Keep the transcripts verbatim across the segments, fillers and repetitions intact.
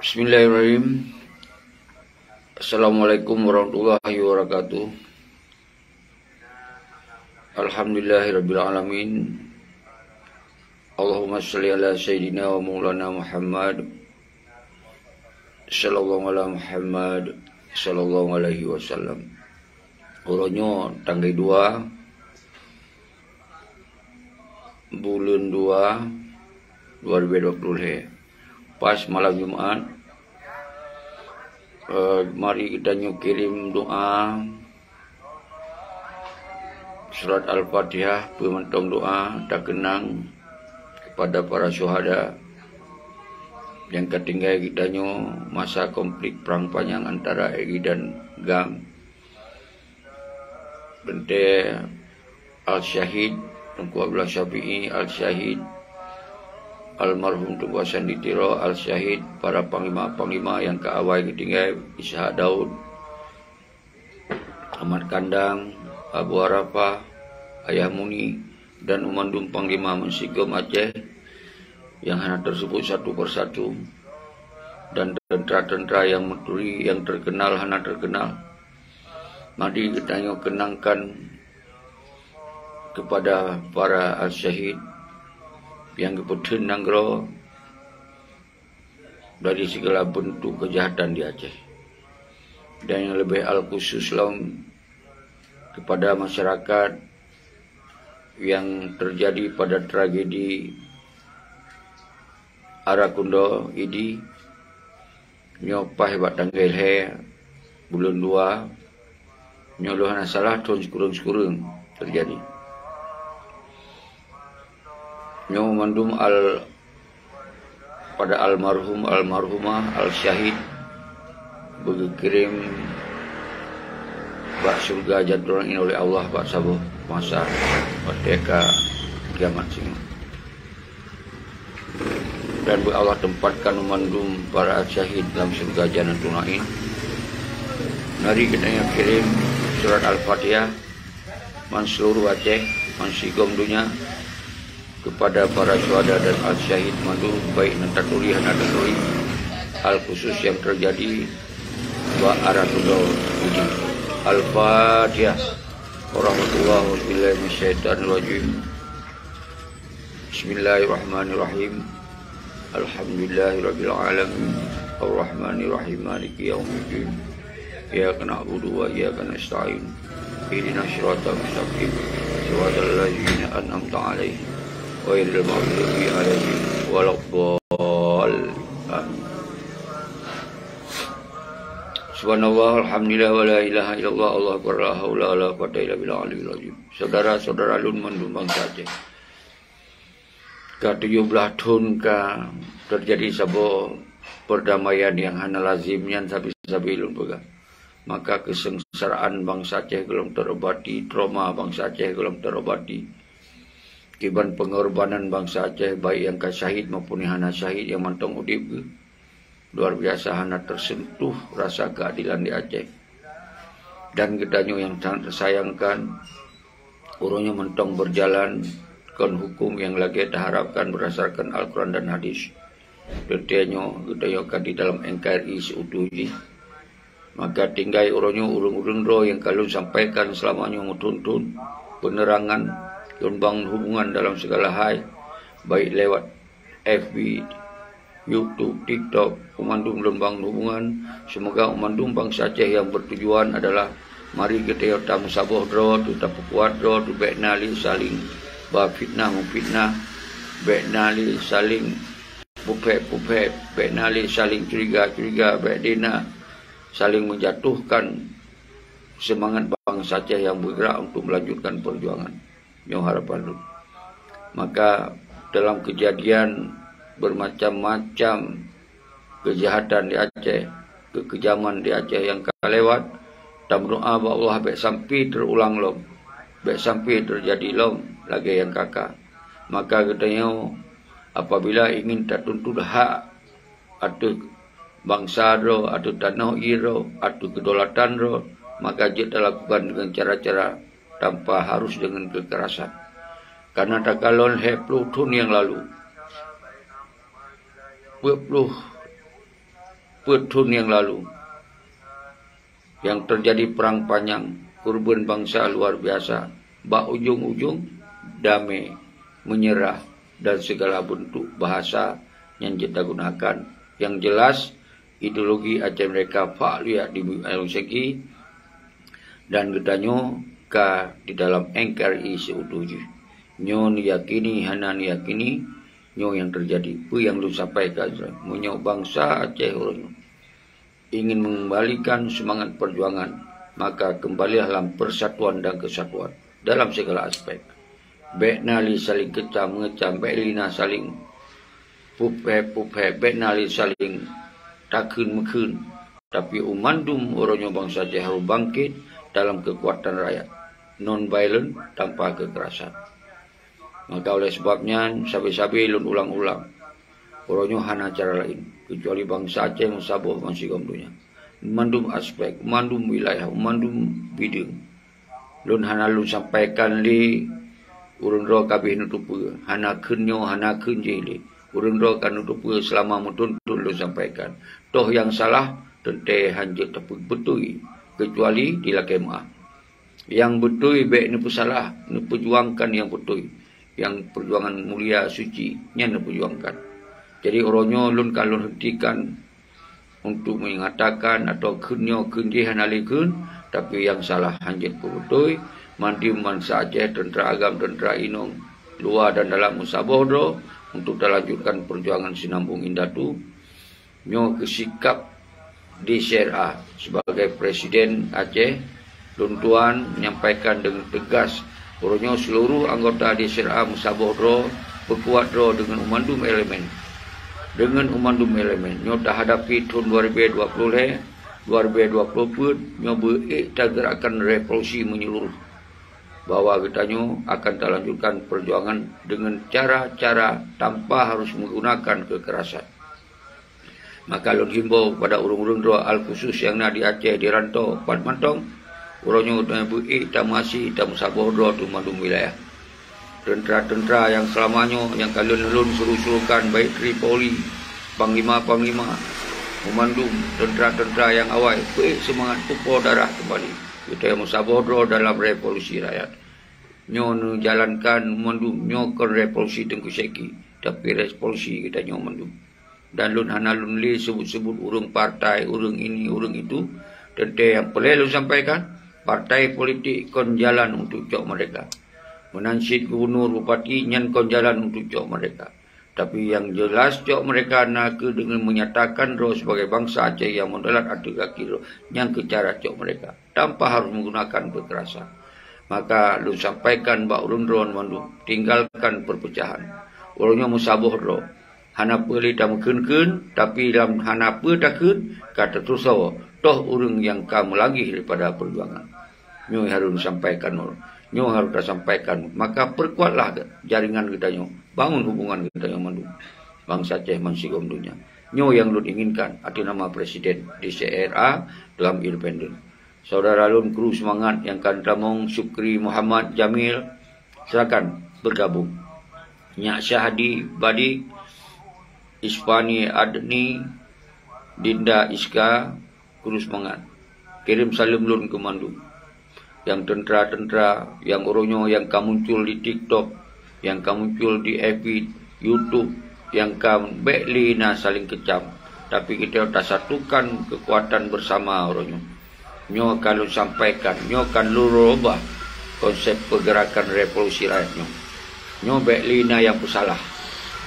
Bismillahirrahmanirrahim. Assalamualaikum warahmatullahi wabarakatuh. Alhamdulillahirabbil alamin. Allahumma shalli ala sayyidina wa maulana Muhammad, sallallahu ala Muhammad, sallallahu alaihi wasallam. Uroe nyoe tanggai dua, buleuen dua, dua ribu dua puluh lhèe. Pas malam Jumat, eh, mari geutanyoe kirém doa surat Al-Fatihah, peue mantong doa takeunang kepada para syuhada nyang ka tinggai geutanyoe masa konflik prang panyang antara Egi dan Gam. Beuntée Al-Syahid Teungku Abdullah Syafi'i, Al-Syahid almarhum Teungku Hasan di Tiro, Al-Syahid para panglima-panglima nyang ka awai geutinggai, Ishak Daud, Ahmad Kandang, Abu Arafah, Ayah Muni, dan mandum panglima meusigom Aceh nyang hana teuseubut satu persatu, dan teuntara-teuntara nyang meuturi nyang teukeunal hana teukeunal. Mari geutanyoe keunangkan kepada para al-syahid nyang geupeutheun nanggroe dari segala bentuk kejahatan di Aceh. Dan yang lebih al-khusus lom kepada masyarakat yang terjadi pada tragedi Arakundo Idi, nyoe paih bak tanggai lhèe buleuen dua, nyoe lôn hana salah thôn sikureueng-sikureueng teujadi. Nyoe mandum al-, pada almarhum, almarhumah, al-syahid, beugeukirém bak syeuruga jantung laén oleh Allah bak saboh masa watée ka kiamat singoh. Dan beu Allah tempatkan mandum para syahid lam syeuruga janatun naim. Mari geutanyoe kirém surat Al-Fatihah man seuluruh Aceh, man sigom donya, kepada para syuhada dan al-syahid mandum, baik nyang taturi hana taturi, al-khusus nyang teujadi bak Arakundo Idi. Al-Fatihah. Warahmatullahi wabarakatuh. Bismillahirrahmanirrahim. Alhamdulillahirabbil alamin. Arrahmanirrahim. Maliki yaumiddin. Iyyaka na'budu wa iyyaka nasta'in. Ihdinas siratal mustaqim. Siratal ladzina an'amta 'alaihim ghairil maghdubi 'alaihim waladdallin. Amin. Subhanallah, alhamdulillah, wa la ilaha illallah, Allahu akbar, la haula wa la quwwata illa billah aliyul azim. Saudara-saudara lôn mandum bansa Aceh. Ka tujoh blaih thon ka teujadi saboh peurdamaian nyang hana lazem nyan sabe-sabe lôn peugah. Maka keuseungsaraan bansa Aceh gohlom teurobati, trauma bansa Aceh gohlom teurobati. Kiban peungorbanan bansa Aceh, baik nyang ka syahid maupun nyang hana syahid, nyang mantong udeb geuh, luar biasa hana teuseuntuh rasa keuadilan di Aceh. Dan geutanyoe nyang sangat teusayangkan, uroe nyoe mantong beujalan kon huköm nyang lagée teuharapkan beurdasarkan Al-Quran dan Hadis. Teuntée nyoe geutanyoe ka di dalam N K R I seutuh jih. Maka tinggai uroe nyoe ureuëng-ureuëng droe nyang ka lôn sampaikan seulama nyoe meuthon-thon peuneurangan lôn bangun hubungan dalam segala hai, baik lewat F B, YouTube, TikTok, mandum lôn bangun hubungan. Seumoga mandum bansa Aceh nyang beutujuan adalah mari geutanyoe tameusaboh droe, teu tapeukuat droe, teu bék na lé saléng ba fitnah meufitnah, bék na lé saléng puphét-puphét, bék na lé saléng curiga-curiga, bék lé na saléng meujatohkan seumangat bansa Aceh nyang beugeurak untuk meulanjutkan peurjuangan. Nyoe harapan lôn. Maka dalam keujadian beumacam-macam keujahatan di Aceh, keukeujaman di Aceh nyang ka lewat, tameudoá bak Allah bék sampai teurulang lom, bék sampai teujadi lom lagée nyang ka-ka. Maka geutanyoe apabila ingin tatuntut hak ateueh bansa droe, ateueh tanoh ie droe, ateueh keudolatan droe, maka jeuet talakukan deungon cara-cara tanpa harus deungon keukerasan. Kareuna takalon lhée ploh thon nyang lalu, peuet ploh peuet thon nyang lalu, nyang teujadi prang panyang, keureubeuen bansa luar biasa. Bak ujong-ujong, damé, meunyeurah, dan sigala beuntuk bahasa nyang jeuet tagunakan. Nyang jeulaih, ideologi Aceh Merdeka fak luyak di Bukit Seki, dan geutanyoe ka di dalam N K R I seuutuh jih. Nyoe neuyakini hana neuyakini, nyoe nyang teujadi. Peue nyang lôn sampaikan, meunyoe bansa Aceh uroe nyoe ingin mengembalikan semangat perjuangan, maka kembalilah dalam persatuan dan kesatuan dalam segala aspek. Bék na lé saling kecam-mengecam, bék lé na saling puphé-puphé, bék na lé saling takheun-meukheun. Tapi u mandum uroe nyoe bansa Aceh harôh bangkét dalam keukuatan rakyat, non-violent, tanpa kekerasan. Maka oleh sabab nyan, sabe-sabe lôn ulang-ulang, uroe nyoe hana cara laén, keucuali bansa Aceh meusaboh bansigom donya. Mandum aspek, mandum wilayah, mandum bideueng. Lôn hana lôn sampaikan lé ureuëng droe ka abéh neuteupeue, hana kheun nyoe, hana kheun jéh lé. Ureuëng droe ka neuteupeue seulama meuthon-thon lôn sampaikan. Toh nyang salah, teuntée hán jeuet tapeubeutôi, keucuali dilakée meuáh. Nyang beutôi bék neupeusalah, neupeujuangkan nyang beutôi. Nyang peujuangan mulia suci, nyan neupeujuangkan. Jadi, uroe nyoe lôn ka lôn hentikan untuk meungatakan atau kheun nyoe kheun jih hana lé kheun, tapi nyang salah hán jeuet peubeutôi. Mandum bansa Aceh, teuntra agam, teuntra inong, luwa dan dalam, meusaboh droe untuk talanjutkan peujuangan sinambong indatu. Nyoe keuh sikap D C R A sebagai Presiden Aceh. Lôn tuan menyampaikan deungon teugas, uroe nyoe seuluruh anggota D C R A meusaboh droe, peukuat droe deungon u mandum elemen. Deungon u mandum elemen. Nyoe tahadapi thon dua ribée dua ploh lhée, dua ribée dua ploh peuet, nyoe beu-ék tageurakkan revolusi meunyeuluruh, bahwa geutanyoe akan talanjutkan peujuangan deungon cara-cara tanpa harus meugunakan keukerasan. Maka lôn himbô keupada ureuëng-ureuëng droe al khusus nyang na di Aceh, di rantô, pat mantong, uroe nyoe beu-ék tameuasie tameusaboh droe u mandum wilayah. Teuntra-teuntra nyang seulama nyoe nyang ka lôn, lôn suru-surukan, baik Tripoli, panglima-panglima, u mandum teuntra-teuntra nyang awai, beu-ék seumangat, peupo darah keumbali. Geutanyoe meusaboh droe dalam revolusi rakyat. Nyoe neujalankan mandum, nyoe kon revolusi Teungku Syeki, tapi revolusi geutanyoe mandum. Dan lôn hana lôn lé seubut-seubut ureuëng partai, ureuëng ini, ureuëng itu. Teuntée nyang peureulée lôn sampaikan, partai politik kon jalan untuk cok merdeka. Meunan cit gubunur, bupati, nyan kon jalan untuk cok merdeka. Tapi nyang jeulaih cok merdeka na kheueh deungon meunyatakan droe sibagai bansa Aceh nyang meudalat ateueh gaki droe, nyan kheueh cara cok merdeka, tanpa harus meugunakan keukerasan. Maka lôn sampaikan bak ureuëng droe mandum, tinggalkan peupecahan. Ureuëng nyoe meusaboh droe. Hana peue lé tameukheun-kheun, tapi lam hana peue takheun, ka tatusoe toh ureuëng nyang ka meulagih daripada peujuangan. Nyoe harôh tasampaikan, nyoe harôh tasampaikan. Maka peukuatlah jaringan geutanyoe, bangun hubungan geutanyoe mandum bansa Aceh bansigom donya. Nyoe nyang lôn inginkan ateueh nama Presiden D C R A dalam independen. Saudara lôn kru seumangat nyang ka tamong, Syukri Muhammad Jamil, silakan bergabung. Nyak Syahdi Badik, Ispani Adni, Dinda Iska, kru seumangat. Kirém saleuem lôn keu mandum. Nyang teuntra-teuntra, nyang uroe nyoe nyang ka muncul di TikTok, nyang ka muncul di F B, YouTube, nyang ka bék lé na saléng keucam, tapi geutanyoe tasatukan keukuatan beusama uroe nyoe. Nyoe ka lôn sampaikan, nyoe ka lôn reubah konsep peugerakan revolusi rakyat nyoe. Nyoe bék lé na nyang peusalah.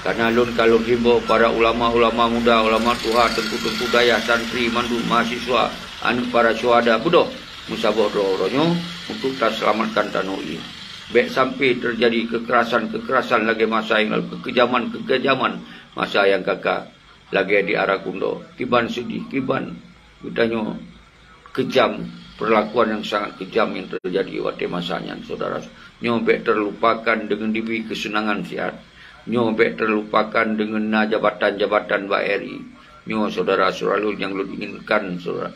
Kareuna lôn ka lôn himbô para ulama-ulama muda, ulama tuha, teungku-teungku dayah, santri mandum, mahasiswa, aneuëk para syuhada, beudôh meusaboh droe uroe nyoe untuk taseulamatkan tanoh ié. Bék sampai teujadi keukerasan-keukerasan lagée masa nyang lalu, keukejaman-keukejaman masa nyang ka-ka lagée di Arakundo. Kiban seudeh, kiban geutanyoe keujam, peurlakuan nyang sangat keujam nyang teujadi watée masa nyan, syedara. Nyoe bék teureulupakan deungon dibri keuseunangan siat. Nyoe bék teureulupakan deungon na jabatan-jabatan bak R I. Nyoe, syedara-syedara lôn nyang lôn inginkan, syedara.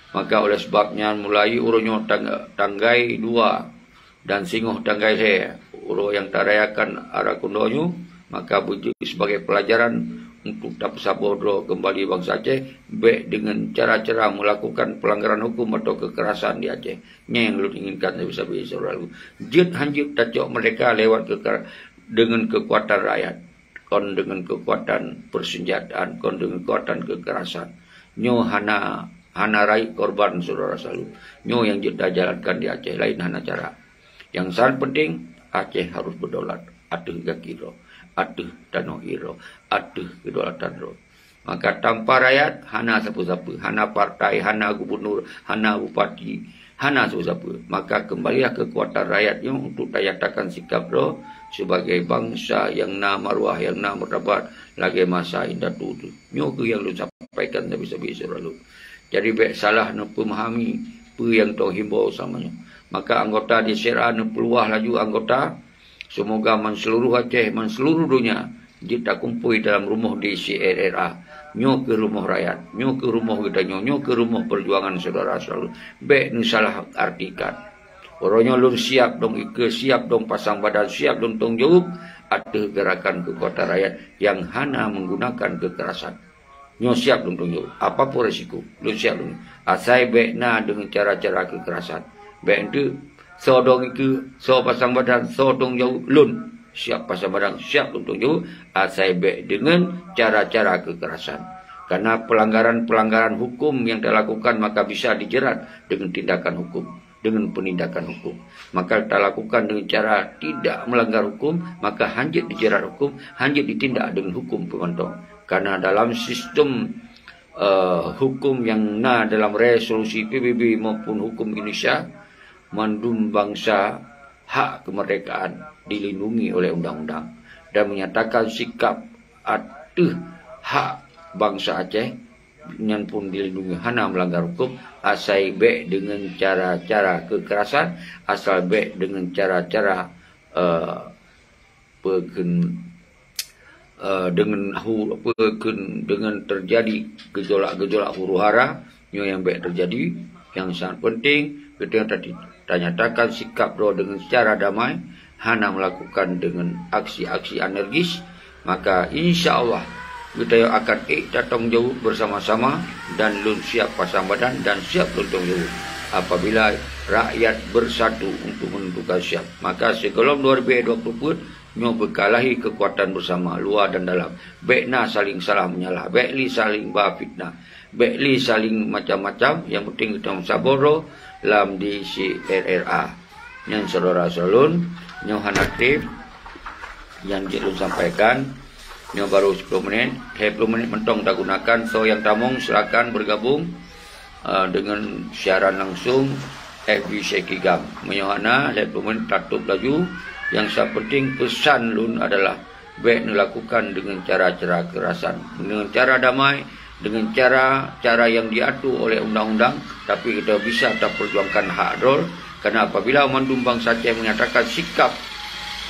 Maka oleh sabab nyan, mulai uroe nyoe tang-, tanggai dua dan singoh tanggai lhée uroe nyang tarayakan Arakundo nyoe, maka beujeuet sibagai peulajaran untuk tapeusaboh droe keumbali bansa Aceh, bèk deungon cara-cara meulakukan peulanggaran huköm atau keukerasan di Aceh. Nyan nyang lôn inginkan sabe-sabe syedara lôn. Jeuet han jeuet tacok meurdeka lewat keuka-, deungon keukuatan rakyat, kon deungon keukuatan peuseunjataan, kon deungon keukuatan keukerasan. Nyoe hana, hana rayeuk korban syedara syedara lôn. Nyoe nyang jeuet tajalankan di Aceh, laén hana cara. Nyang sangat penting, Aceh harus berdaulat ateueh gaki droe, ateueh tanoh droe, ateueh kedaulatan droe. Maka tanpa rakyat, hana sapeue-sapeue, hana partai, hana gubernur, hana bupati, hana sapeue-sapeue. Maka keumbalilah keukuatan rakyat nyoe untuk tanyatakan sikap droe sibagai bansa nyang na maruah, nyang na martabat lagèe masa indatu teuh. Nyoe keuh nyang lôn sampaikan sabe-sabe syedara lôn. Jadi bèk salah neupeumahami peue nyang tong himbau sama nyoe. Maka anggota di C R A neupeuluah laju anggota, seumoga man seuluruh Aceh, man seuluruh donya jeuet takumpôi dalam rumoh di C R R A. Nyoe keuh rumoh rakyat, nyoe keuh rumoh geutanyoe, nyoe keuh rumoh peujuangan syedara syedara lôn. Bèk neusalah artikan. Uroe nyoe lôn siap dong ikeue, siap dong pasang badan, siap dong tong jaweueb ateueh geurakan keukuatan rakyat nyang hana menggunakan keukerasan. Nyoe siap lôn tong jaweueb, apapun resiko, lôn siap lôn. Asai bèk na deungon cara-cara keukerasan. Bèk enteuk soe dong ikeue, soe pasang badan, soe tong jaweueb, lôn siap pasang badan, siap lôn tong jaweueb, asai bèk deungon cara-cara keukerasan. Karena pelanggaran-pelanggaran hukum yang talakukan maka bisa dijerat dengan tindakan hukum, dengan penindakan hukum. Maka talakukan dengan cara tidak melanggar hukum, maka han jeuet dijerat hukum, han jeuet ditindak dengan hukum peumantong. Karena dalam sistem, eh, hukum yang na dalam resolusi P B B maupun hukum Indonesia, mandum bansa hak kemerdekaan dilindungi oleh undang-undang dan menyatakan sikap ateueh hak bansa Aceh nyan pun dilindungi, hana melanggar hukum, asai bèk deungon cara-cara keukerasan, asai bèk deungon cara-cara, eh, peue kheun, eh, deungon hu-, peue kheun, deungon teujadi geujolak-geujolak huru-hara, nyoe nyang bèk teujadi. Nyang sangat penting, geutanyoe tadi tanyatakan sikap droe deungon secara damai, hana melakukan deungon aksi-aksi anergis, maka insya Allah geutanyoe akan ék tatong jaweueb bersama-sama dan lôn siap pasang badan dan siap lôn tong jaweueb apabila rakyat bersatu untuk menentukan siap. Maka sigohlom dua ribu dua puluh peuet nyoe beukalahi keukuatan bersama luwa dan dalam. Bèk na saling salah meunyalah, bèk lé saling ba fitnah, bèk lé saling macam-macam, nyang penting geutanyoe saboh droe lam di C R R A. Nyan syedara-syedara lôn, nyoe hana trép nyang jeuet lôn sampaikan. Nyoe barô sepuluh menit, lhèe ploh menit mantong tagunakan. Soe nyang tamong silakan bergabung, eh, dengan siaran langsung F B Syekh Kigam. Meunyoe hana, lhèe ploh menit tatôb laju. Nyang sa penting peusan lôn adalah bèk neulakukan deungon cara-cara keurasan, deungon cara damai, deungon cara-cara nyang jiatur oleh undang-undang, tapi geutanyoe bisa tapeujuangkan hak droe. Karena apabila mandum bansa Aceh menyatakan sikap,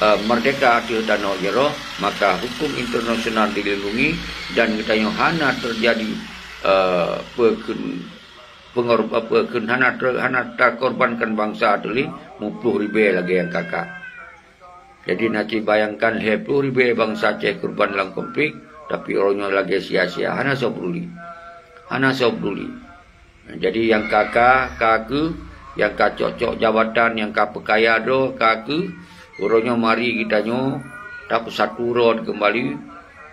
eh, merdeka ateueh tanoh jaroe, maka hukum internasional dilindungi dan geutanyoe hana teujadi, eh, peue kheun pengor-, peue kheun hana ter-, hana takorbankan bansa teuh lé muploh ribèe lagèe nyang ka-ka. Jadi, na cit bayangkan lhèe ploh ribèe bansa Aceh korban lam konflik, tapi uroe nyoe lagèe sia-sia, hana soe peuduli. Hana soe peuduli. Jadi, nyang ka-ka, ka kheueh, nyang ka cok-cok jabatan, nyang ka peukaya droe, ka kheueh, uroe nyoe mari geutanyoe tapeusatu droe keumbali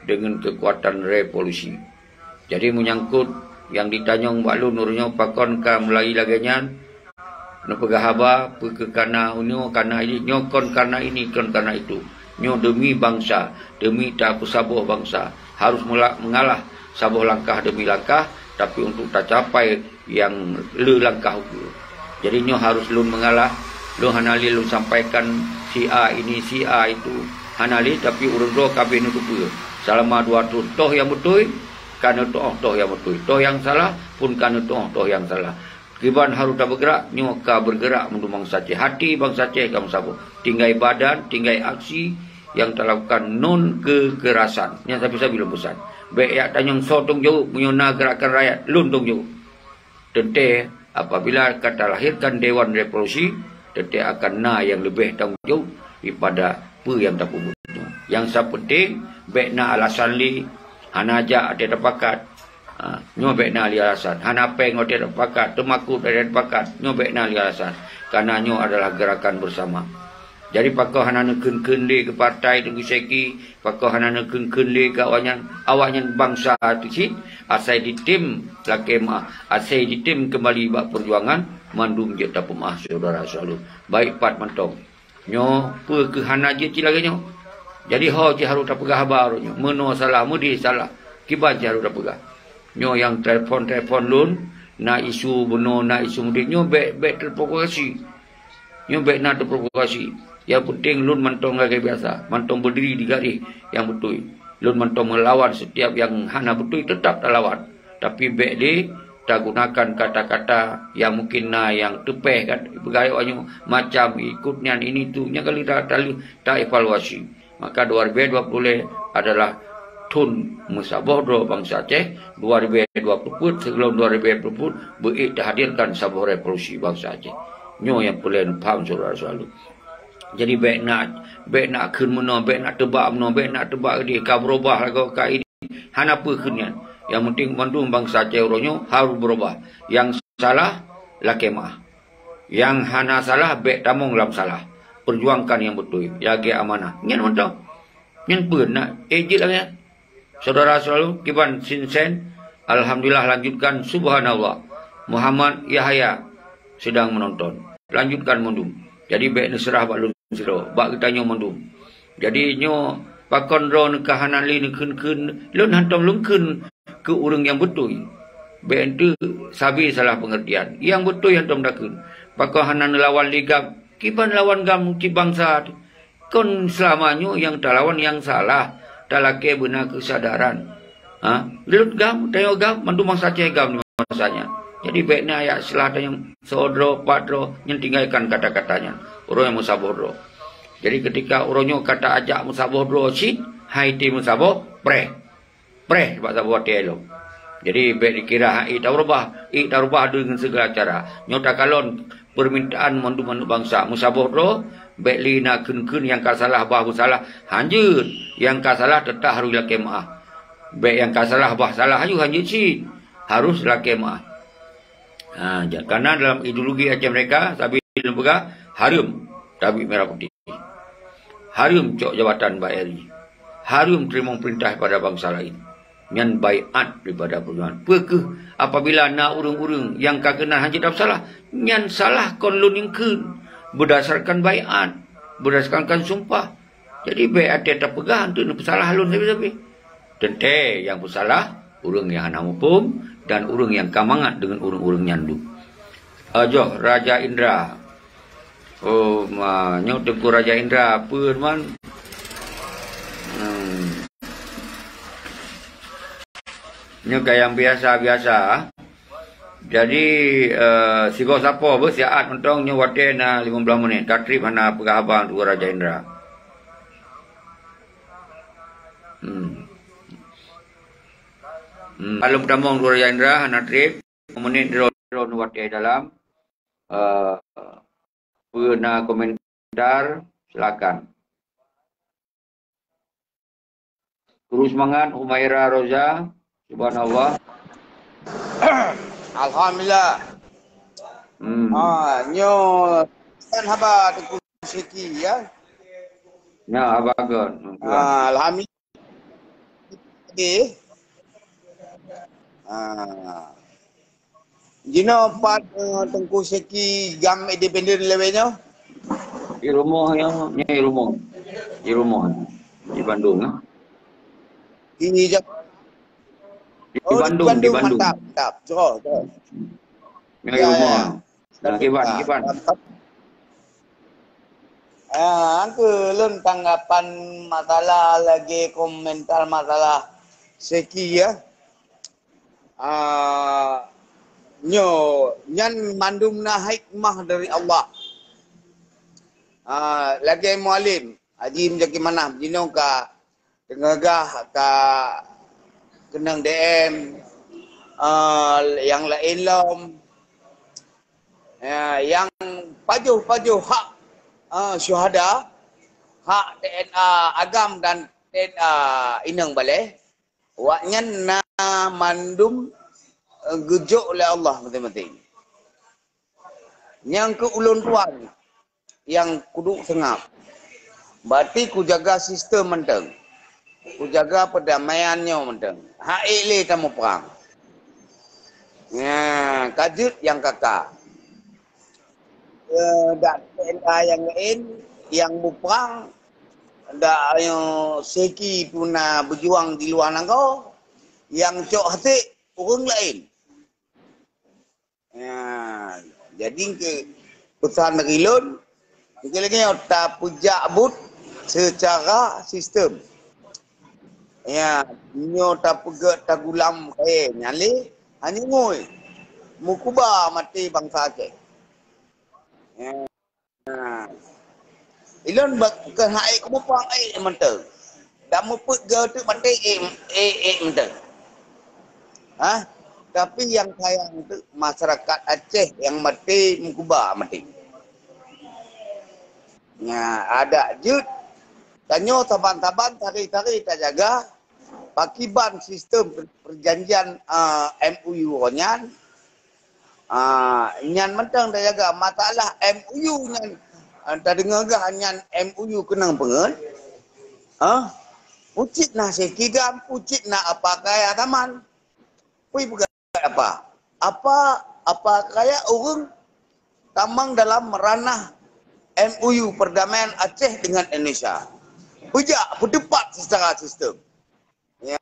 deungon keukuatan revolusi. Jadi, meunyangkot nyang jitanyong bak lôn uroe nyoe pakon ka mulai lagèe nyan, neupeugah haba, peue keuh kana unoe, kana jih, nyoe kon karena ini, kon karena itu. Nyoe demi bansa, demi tapeusaboh bansa. Harus mula-, mengalah saboh langkah demi langkah, tapi untuk tacapai nyang le langkah ukeue. Jadi nyoe harus lôn mengalah, lôn hana lé lôn sampaikan si A ini, si A itu. Hana lé, tapi ureueng droe ka abéh neuteupeue. Selama dua thôn, toh nyang beutôi, ka neutu'oh toh nyang beutôi. Toh nyang salah, pun ka neutu'oh toh nyang salah. Kiban harôh tabeugerak, nyoe ka beugerak mandum bansa Aceh. Hati bansa Aceh ka meusaboh. Tinggai badan, tinggai aksi nyang talakukan non keukerasan. Nyan sabe-sabe lôn peusan. Bèk jak tanyong soe tong jaweueb, meunyoe na geurakan rakyat, lôn tong jaweueb. Teuntèe apabila ka talahirkan Dewan Revolusi, teuntèe akan na nyang leubeh tanggung jaweueb daripada peue nyang tapeubuet nyoe. Nyang sa penting, bèk na alasan lé Hana jak watée tapakat. Ha, nyoe bék na lé alasan. Hana péng watée tapakat, teumakot watée tapakat. Nyoe bék na lé alasan. Karena nyoe adalah gerakan bersama. Jadi pakon hana neukheun-kheun lé keu partai Teungku Syeki, pakon hana neukheun-kheun lé keu awaknyan, awaknyan bansa teuh cit, asai jitem lakée meu'ah, asai jitem keumbali bak peujuangan, mandum jeuet tapeumeu'ah syedara seulalu. Baik pat mantong. Nyoe peue keuh hana jeuet cit lagée nyoe? Jadi ho cit harôh tapeugah haba uroe nyoe. Meunoe salah, meudeh salah. Kiban cit harôh tapeugah. Nyoe nyang telepon-telepon lôn, na isu bunoe, na isu meudeh. Nyoe bék, bék terprovokasi. Nyoe bék na terprovokasi. Nyang penting lôn mantong lagée biasa, mantong berdiri di garéh nyang beutôi. Lôn mantong meulawan setiap nyang hana beutôi, teutap talawan. Tapi bék lé tagunakan kata-kata nyang mungken na nyang teupéh, kan, peugah awaknyan macam ikot nyan ini tu, nyang ka lheueh ta-, ta-, taevaluasi. Maka dua ribu dua puluh lhée adalah thon meusaboh droe bansa Aceh, dua ribu dua puluh peuet, sigohlom dua ribu dua puluh peuet beuék tahadirkan saboh revolusi bansa Aceh. Nyoe nyang peureulée neupham syedara seulalu. Jadi bék na, bék na kheun meunoe, bék na teubak meunoe, bék na teubak keudeh, ka beurubah lagoe ka ini. Hana peue kheun nyan. Nyang penting mandum bansa Aceh uroe nyoe harôh beurubah. Nyang salah lakée meu'ah. Nyang hana salah bék tamong lam salah. Peujuangkan nyang beutôi, jaga amanah. Nyan mantong. Nyan peue na, eh, jeuet lagée nyan. Syedara seulalu, kiban sinsen, alhamdulillah, lanjutkan, subhanallah. Muhammad Yahya sedang menonton. Lanjutkan mandum. Jadi bék neuseurah bak lôn sidroe, bak geutanyoe mandum. Jadi nyoe pakon droeneuh ka hana lé neukheun-kheun, lôn hantom lôn kheun keu ureuëng nyang beutôi. Bék enteuk sabe salah peungeurtian. Nyang beutôi hantom takheun. Pakon hana neulawan lé GAM, kiban lawan GAM cit bansa teuh. Kon seulama nyoe nyang talawan nyang salah, talakée beuna keusadaran. Ha? Lôn GAM, tanyoe GAM, mandum bansa Aceh GAM di masa nyan. Jadi bék na jak selah tanyoe soe droe, pat droe, nyan tinggalkan kata-kata nyan. Ureuëng nyang meusaboh droe. Jadi ketika uroe nyoe ka ta ajak meusaboh droe cit, hai tém meusaboh, preh. Preh bak saboh watée lom. Jadi bék dikira hai taubah, hai taubah deungon segala cara. Nyoe takalon permintaan mandum-mandum bansa meusaboh droe, bék lé na kheun-kheun nyang ka salah bah beusalah. Hanjeuet, nyang ka salah teutap harôh lakée meu'ah. Bék nyang ka salah bah salah aju hanjeuet cit. Harôh lakée meu'ah. Ha, ja-, karena dalam ideologi Aceh Merdeka, sabe lôn peugah, hareuem tabik merah putih. Hareuem cok jabatan bak RI. Hareuem teurimong peurintah daripada bansa laén. Nyan baiat daripada peujuangan. Peu kheueh apabila na ureuëng-ureuëng nyang ka keunan hanjeuet tapeusalah, nyan salah kon lôn nyang kheun, beudasarkan baiat, beudasarkan sumpah. Jadi bék até tapeugah untuk neupeusalah lôn sabe-sabe. Teuntée nyang peusalah ureuëng nyang hana muphom dan ureuëng nyang ka mangat deungon ureuëng-ureuëng nyan dum. Ajoh Raja Indra. Oh, ma, nyoe Teungku Raja Indra, peue man? Hmm. Nyoe ka nyang biasa-biasa. Jadi, eh, sigoe sapo beusiat mantong nyoe watée na lima belas menit. Ka treb hana peugah haba Teungku Raja Indra. Hmm. Hmm. Alum tamong Teungku Raja Indra hana treb. Menit droe-droe watée dalam. Eh, peue na komentar, silakan. Terus semangat, Humaira Roza. Subhanallah. Alhamdulillah. Hmm. Ah, nyoe kan haba Teungku Syeki, ya. Ya, haba kon. Ah, alhamdulillah. Okey. Ah. Jinoe pat, eh, Teungku Syeki GAM independen leubeh nyoe? Di rumoh nyoe, nyoe di rumoh. Di rumoh. Di Bandung, eh. Di Jak-, Di oh, di Bandung, di Bandung, Bandung. Mantap, mantap. Jroh, jroh. Nyoe di rumoh. Ya, ya. Nah, kiban, ah, kiban. Mantap. Ah, angke lôn tanggapan masalah lagée komentar masalah Syeki, ya. Ah, nyoe, nyan mandum na hikmah dari Allah. Ah, lagée Mualem, Haji Muzakir Manaf, jinoe ka teungeugah ka keunong DM, ah, nyang laén lom. Ya, nyang pajoh-pajoh hak, ah, syuhada, hak TNA Agam dan TNA inong baleh, Awaknyan na mandum, eh, geujok lé Allah maté-maté. Nyang keu ulôn tuan nyang kuduek seungab. Berarti kujaga sistem mantong. Kujaga perdamaian nyoe mantong. Hak ék lé tamuprang. Nya, ka jeuet nyang ka-ka. Eh, dak T N A nyang laén, nyang muprang, dak nyoe Syeki puna beujuang di luwa nanggroe, nyang cok hasé ureuëng laén. Ya, jadi ke pesan dari lôn, mungkin lagèe nyoe tapeujak buet secara sistem. Ya, nyoe tapeugöt tagulam kayèe nyan lé hana ngui meukuba maté bansa Aceh. Ya. Ilôn bak keuhai kumuprang ék mantong. Dan mupeugöt teuk maté ék, ék, ék mantong. Hah? Tapi nyang sayang teuk masyarakat Aceh nyang maté meukuba maté. Nya, adak jeuet tanyoe saban-saban sari-sari tajaga pakiban sistem per-, perjanjian, ah, M O U nyan. Ah, nyan mantong tajaga. Masalah M O U nyan, ah, tadeungoe gah nyan M O U keunong peungeut. Ah, pucit na Syeki GAM, pucit na apa kaya taman. Pui peugah apa? Apa, apa kaya ureuëng tamong dalam ranah M O U perdamaian Aceh dengan Indonesia. Peujak, peuteupat secara sistem. Ya.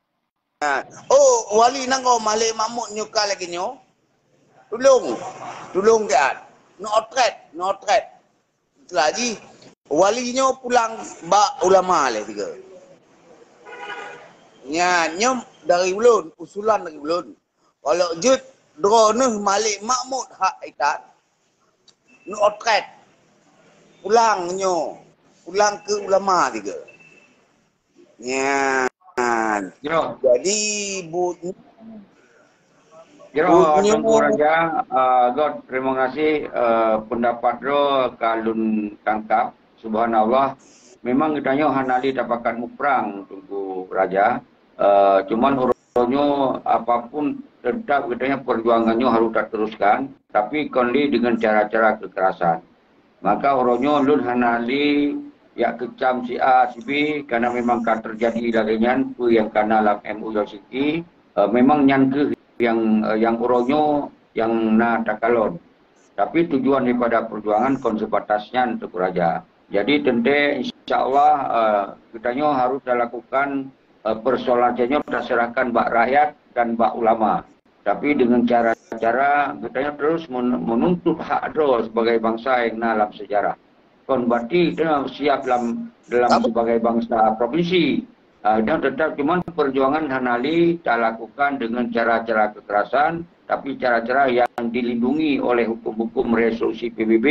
Oh, wali nanggroe Malik Mahmud nyoe ka lagèe nyoe. Tulông, tulông keu at. Nyoe otrek, nyoe otrek. Setelah jih, wali nyoe pulang bak ulama lé tiga. Nya, nyoe dari ulôn, usulan dari ulôn. Kalau jeuet droeneuh Malik Mahmud hak itat, nyoe otrek. Pulang nyoe, pulang keu ulama tiga. Nyan. Jadi, bu-, Jroh, Teungku Raja, eh, göt, terima kasih, eh, pendapat droe ka lôn tangkap. Subhanallah. Memang geutanyoe hana lé tapakat muprang, Teungku Raja. Eh, cuman uroe nyoe apapun tetap geutanyoe perjuangan nyoe harus tateruskan, tapi kon lé dengan cara-cara kekerasan. Maka uroe nyoe lôn hana lé jak keucam si A, si B, karena memang ka teujadi lagèe nyan, peue nyang kana lam M O U Syeki, eh, memang nyan keuh nyang, eh, nyang uroe nyoe nyang na takalon. Tapi tujuan daripada perjuangan kon sebatas nyan, Teungku Raja. Jadi teuntèe insya Allah, eh, geutanyoe harus talakukan, eh, persoalan nyoe taserahkan bak rakyat dan bak ulama. Tapi dengan cara-cara geutanyoe terus men-, menuntut hak droe sebagai bangsa nyang na lam sejarah. Kon berarti geutanyoe siap lam, dalam sebagai bangsa provinsi. Ah, dan tetap cuman perjuangan hana lé talakukan dengan cara-cara kekerasan, tapi cara-cara yang dilindungi oleh hukum-hukum resolusi P B B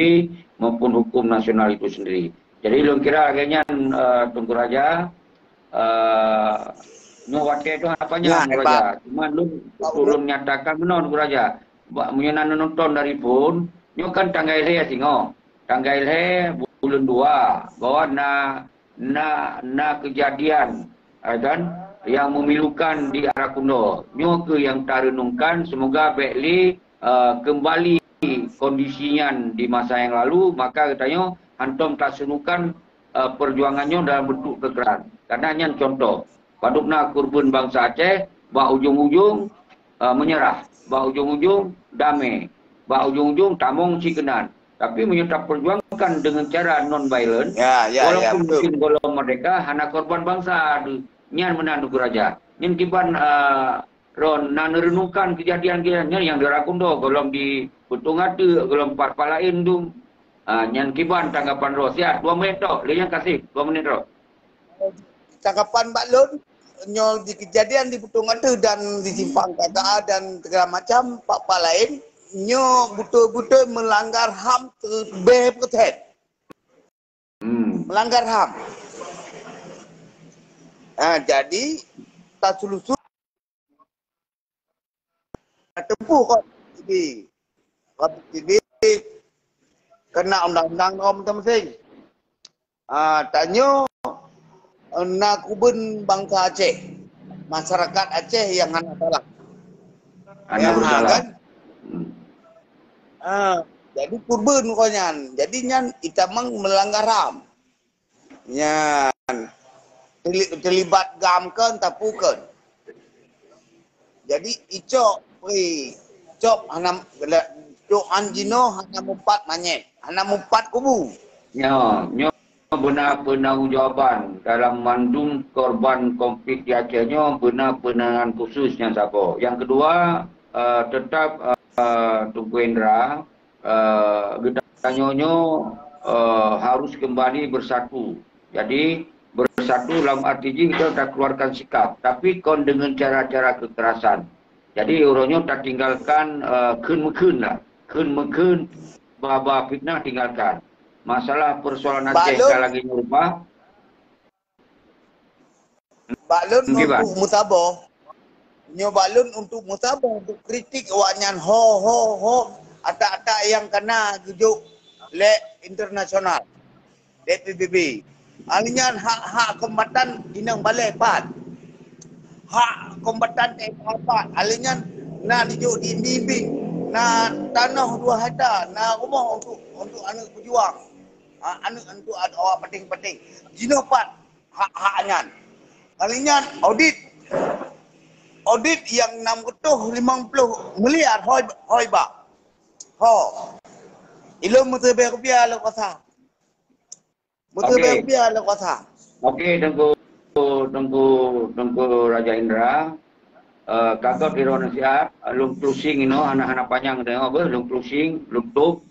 maupun hukum nasional itu sendiri. Jadi lôn kira lagèe nyan, eh, Teungku Raja, eh, nyoe watèe tu hana panjang, Teungku Raja. Cuma lôn, lôn nyatakan meunoe, Teungku Raja. Bak meunyoe na nonton dari phon, nyoe kan tanggai lhèe singoh. Tanggai lhèe buleuen dua, bahwa na, na, na kejadian, eh, kan, yang memilukan di Arakundo. Nyoe keuh nyang tarenungkan, semoga bèk lé, eh, kembali kondisi nyan di masa yang lalu, maka geutanyoe hantom tasunukan, eh, perjuangan nyoe dalam bentuk kekerasan. Karena nyan contoh, padub na korban bangsa Aceh, bak ujong-ujong, eh, menyerah, bak ujong-ujong damai, bak ujong-ujong tamong sikeunan. Tapi meunyoe taperjuangkan dengan cara non violent, walaupun mungkin gohlom merdeka, hana korban bangsa, nyan meunan, Teungku Raja. Nyan kiban, eh, Ron, na neurenungkan kejadian-kejadian nyan nyang di Arakundo, gohlom di Peutueng Ateuk, gohlom pat-pat laén tu. Ah, nyan kiban tanggapan droe. Siat, dua menit tok. Lé nyan kasih, dua menit tok. Tanggapan bak lôn, nyoe di kejadian di Peutueng Ateuk dan di Simpang K K A dan segala macam, pat-pat laén, nyoe beutôi-beutôi melanggar HAM teubeh peutet. Hmm. Melanggar HAM. Ha, jadi, taselusur teumpuh kok T V. Kok T V kena undang-undang rom teumaseng. Ha, tanyoe na kubeun bangsa Aceh. masyarakat Aceh yang hana salah. Hana bersalah. Kan? Hmm. Ah, jadi purbeuen uroe nyan. Jadi nyan itamong melanggar ham. Nyan. Teli-, teulibat GAM kon, tapu kon. Jadi icok pri cop hana, cok an jinoe hana mupat manyét, hana mupat kubu. Nyoe, nyoe beuna peunanggung jawaban dalam mandum korban konflik di Aceh nyoe beuna peunanganan khusus nyang saboh. Yang kedua, eh, tetap, eh, Teungku Indra, eh, geutanyoe nyoe, eh, harus kembali bersatu. Jadi bersatu dalam arti jih kita keluarkan sikap, tapi kon dengan cara-cara kekerasan. Jadi uroe nyoe tatinggalkan, eh, kheun-meukheun lah. Kheun-meukheun, ba-ba fitnah tinggalkan. Masalah persoalan Aceh ka lagée nyoe rupa. Bak lôn untuk meusaboh, nyoe bak lôn untuk meusaboh, untuk kritik awaknyan ho, ho, ho, atak-atak nyang kana geujok lé internasional, lé P B B. Alèh nyan hak-hak kombatan inong balée pat. Hak kombatan T N A pat. Alèh nyan na dijok di imbieng-imbieng, na tanoh dua hekta, na rumoh untuk, untuk aneuk peujuang. Ha, aneuk untuk awak penting-penting. Jinoe pat hak-hak nyan. Kali nyan audit. Audit nyang enam ratus lima puluh miliar hoi, hoi bak. Ho. Ilôn meuteubeh rupiah lôn kuasa. Meuteubeh rupiah lôn kuasa. Okey, Teungku, Teungku, Teungku Raja Indra. Eh, ka gob sidroe nasihat, lôn closing inoe hana, hana panyang teuh, beuh, lôn closing, lôn tutup.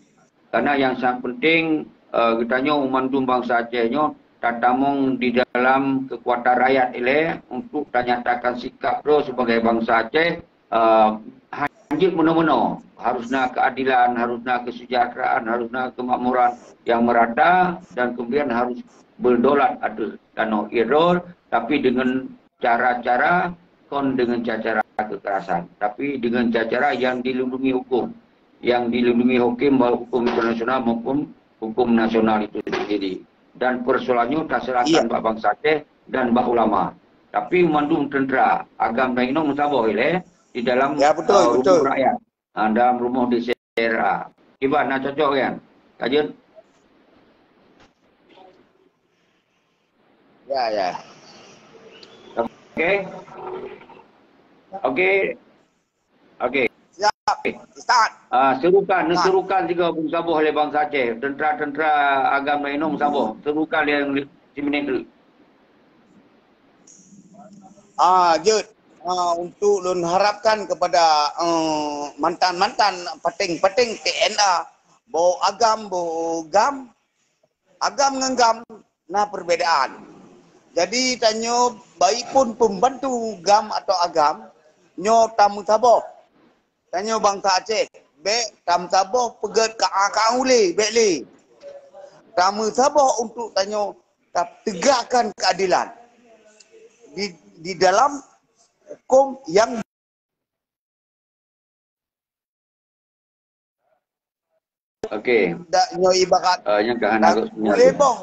Karena yang sangat penting, eh, geutanyoe mandum bansa Aceh nyoe tatamong di dalam kekuatan rakyat ilée untuk tanyatakan sikap droe sebagai bansa Aceh, eh, hanjeuet meunoe-meunoe. Harus na keadilan, harus na kesejahteraan, harus na kemakmuran yang merata dan kemudian harus berdaulat ateueh tanoh droe, tapi dengan cara-cara kon dengan cara-cara kekerasan, tapi dengan cara-cara yang dilindungi hukum, yang dilindungi hukum, baik hukum internasional maupun hukum nasional itu sendiri. Dan persoalannya taserahkan bak bansa Aceh dan bak ulama. Tapi mandum tentera, agam dan inong meusaboh ilée di dalam, ya, betul, uh, betul, rumoh rakyat, uh, dalam rumoh di daerah. Kiban na cocok kan? Lanjut. Ya, ya. Okey. Okey. Okey. Siap, Ustaz. Ah, serukan, serukan juga pun saboh oleh bansa Aceh. Tentera-tentera agam dan inong saboh. Serukan yang siminit tu. Ah, jeuet. Ah, untuk lôn harapkan kepada, eh, mantan-mantan paténg-paténg T N A, boh agam, boh gam, agam ngon gam na perbedaan. Jadi tanyoe baik pun pembantu gam atau agam, nyoe tameusaboh. Tanyoe bansa Aceh, bék tameusaboh peugét ka-, ka-, ulée, bék lé. Tameusaboh untuk tanyoe tategakkan keadilan di, di dalam hukum yang Okey. Dak nyoe ibarat, eh, nyang ka hana rot semuanya. Leboh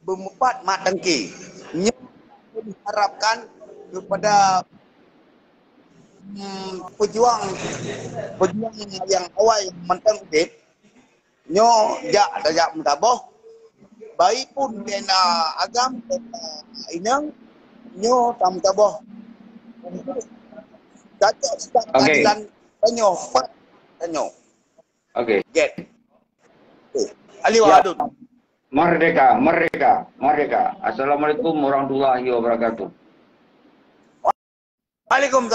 beumeupat mak tangki. Nyoe diharapkan kepada, hmm, pejuang, pejuang yang awai mantong udeb, nyoe jak tajak meusaboh, baik pun kena agam, kena inong, nyoe tameusaboh. Cocok sikap keadilan tanyoe, pat tanyoe. Okey. Get. Okey. Ali Wahadun. Merdeka, merdeka, merdeka. Assalamualaikum warahmatullahi wabarakatuh. Waalaikumsalam.